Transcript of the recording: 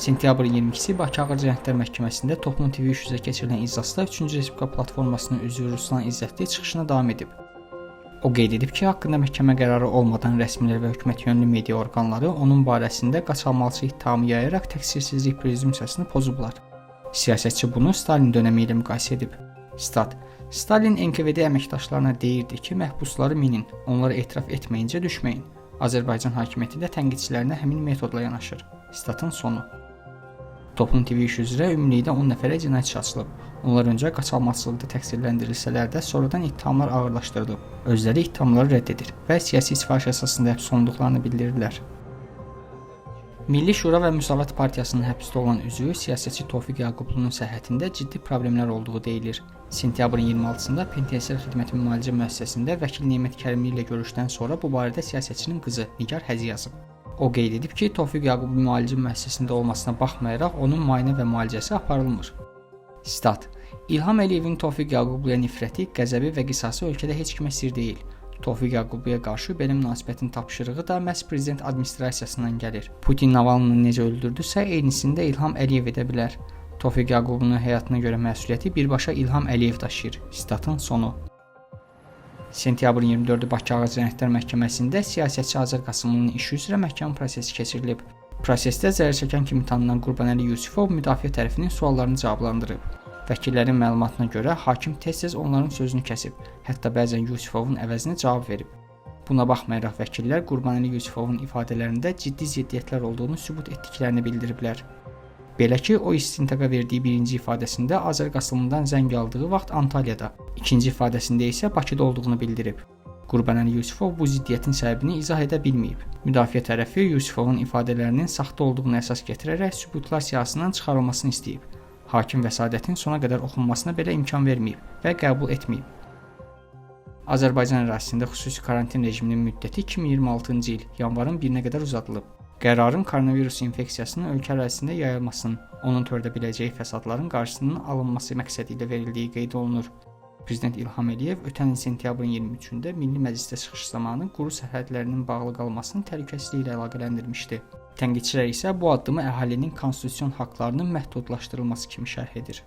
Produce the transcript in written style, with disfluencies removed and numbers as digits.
Sentyabrın 22-si Bakı Ağır Cinayətlər Məhkəməsində Toplum TV 3 üzrə keçirilən iclasda 3-cü Respublika platformasının üzvü Ruslan İzzətli çıxışına davam edib. O qeyd edib ki, haqqında məhkəmə qərarı olmadan rəsmilər və hökumət yönlü media orqanları onun barəsində qaçaqmalçı ittihamı yayaraq təqsirsizlik prezumpsiyasını pozublar. Siyasətçi bunu Stalin dönəmi ilə müqayisə edib. Stat: Stalin NKVD əməkdaşlarına deyirdi ki, məhbusları minin, onlara etiraf etməyincə düşməyin. Azərbaycan hakimiyyəti də tənqidçilərinə həmin metodla yanaşır. Statın sonu. Toplum TV işi üzrə ümumilikdə 10 nəfərə cinayət işi açılıb. Onlar öncə qaçaqmalçılıqda təqsirləndirilsələr də sonradan ittihamlar ağırlaşdırılıb. Özləri ittihamları rədd edir və siyasi sifariş əsasında həbs olunduqlarını bildirirlər. Milli Şura və Müsavat Partiyasının həbsdə olan üzvü siyasətçi Tofiq Yaqublunun səhhətində ciddi problemlər olduğu deyilir. Sentyabrın 26-sında Penitensiar Xidməti Müalicə Müəssisəsində vəkil Nemət Kərimli ilə görüşdən sonra bu barədə siyasətçinin qızı Nigar Həzi yazıb. O qeyd edib ki, Tofiq Yaqublu müalicə müəssisəsində olmasına baxmayaraq onun müayinə və müalicəsi aparılmır. Stat: İlham Əliyevin Tofiq Yaqubluya nifrəti, qəzəbi və qisası ölkədə heç kimə sir deyil. Tofiq Yaqubluya qarşı belə münasibətin tapşırığı da məhz prezident administrasiyasından gəlir. Putin Navalnını necə öldürdüsə, eynisini də İlham Əliyev edə bilər. Tofiq Yaqublunun həyatına görə məsuliyyəti birbaşa İlham Əliyev daşıyır. Statın sonu. Sentyabrın 24-ü Bakı Ağır Cinayətlər Məhkəməsində siyasətçi Azər Qasımlının işi üzrə məhkəmə prosesi keçirilib. Prosesdə zərər çəkən kimi tanınan Qurbanəli Yusifov müdafiə tərəfinin suallarını cavablandırıb. Vəkillərin məlumatına görə hakim tez-tez onların sözünü kəsib, hətta bəzən Yusifovun əvəzinə cavab verib. Buna baxmayaraq vəkillər Qurbanəli Yusifovun ifadələrində ciddi ziddiyyətlər olduğunu sübut etdiklərini bildiriblər. Belə ki, o istintaqa verdiyi birinci ifadəsində Azər Qasımlıdan zəng aldığı vaxt Antalyada, ikinci ifadəsində isə Bakıda olduğunu bildirib. Qurbanəli Yusifov bu ziddiyyətin səbəbini izah edə bilməyib. Müdafiə tərəfi Yusifovun ifadələrinin saxta olduğunu əsas gətirərək sübutlar siyahısından çıxarılmasını istəyib. Hakim vəsadətin sona qədər oxunmasına belə imkan verməyib və qəbul etməyib. Azərbaycan ərazisində xüsusi karantin rejiminin müddəti 2026-cı il yanvarın 1-nə qədər uzadılıb. Qərarın koronavirus infeksiyasının ölkə ərazisində yayılmasının, onun törədə biləcəyi fəsadların qarşısının alınması məqsədi ilə verildiyi qeyd olunur. Prezident İlham Əliyev ötən il sentyabrın 23-də Milli Məclisdə çıxışı zamanı quru sərhədlərinin bağlı qalmasını təhlükəsizlik ilə əlaqələndirmişdi. Tənqidçilər isə bu addımı əhalinin konstitusion haqlarının məhdudlaşdırılması kimi şərh edir.